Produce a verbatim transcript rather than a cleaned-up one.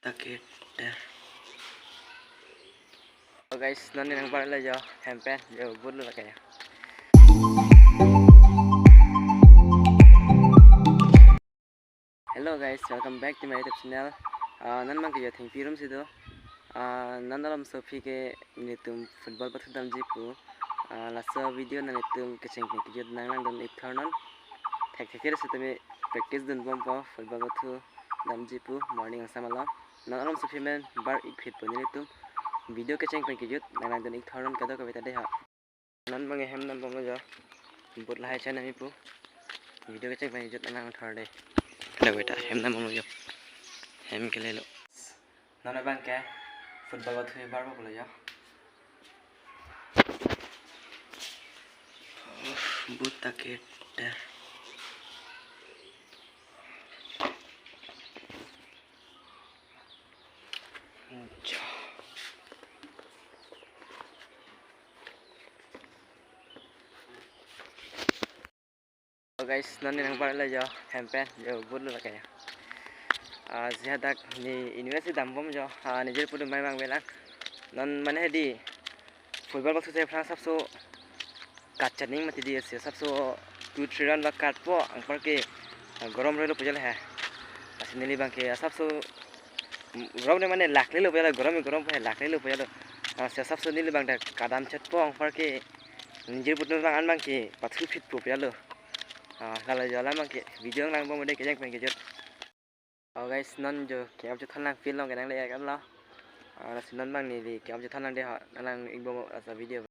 Oke, dah. Oh guys, non nang bar lo jo, hem pen jo, but lo lake jo. Hello guys, welcome back to my YouTube channel. Ah, non abang ke jo Thengpi arum si do. Ah, non alam so aphi ke nelitum football pathu damji pu. Ah, laso video nanglitum kecheng pen kejut nang langdun ik thor non. Thek thek kere setame practice dunbompo, football pathu damji pu, morning angsam along. Non alam so aphi men bar ik phit pu nelitum. Video kecheng pen kejut nang langdun ik thor non, kadokave ta dei ha. Non abang hem dambomlo jo. But lahai chai nangji pu. Video kecheng pen kejut nang lang thor dei. Kadokave ta hem dambomlo jo. Hem kelelo. Non abang ke football pathu barbo pulo jo. But ta ke der. Jo. Oh guys, non nang bar lo jo, hem pen jo, but lo lake jo. Ah, si hadak ne university dambom jo, ah, nijir pudum mai mang belang. Non mane hedi football pathu se aphrang asapso kat chaning mati dei, si asapso two three round ba katpo, anparke, ah, gorom relo pu jo le he. Lasi neli abang ke asapso, mm, gorom ne mane laklelo pu jo le, gorom gorom pu he laklelo pu jo le. Ah, si asapso neli abang ta kadam chetpo, anparke nijir pudun abang an abang ke pathu phit pu pu jo le. Ah, lalo jo alam abang ke video nang langbom dei kecheng pen kejut. Oh guys, non jo ke-ap jo than lang field along ke nangle-et lo. Ah, lasi non abang neli ke-ap jo than lang dei ha, nang lang ikbom laso video.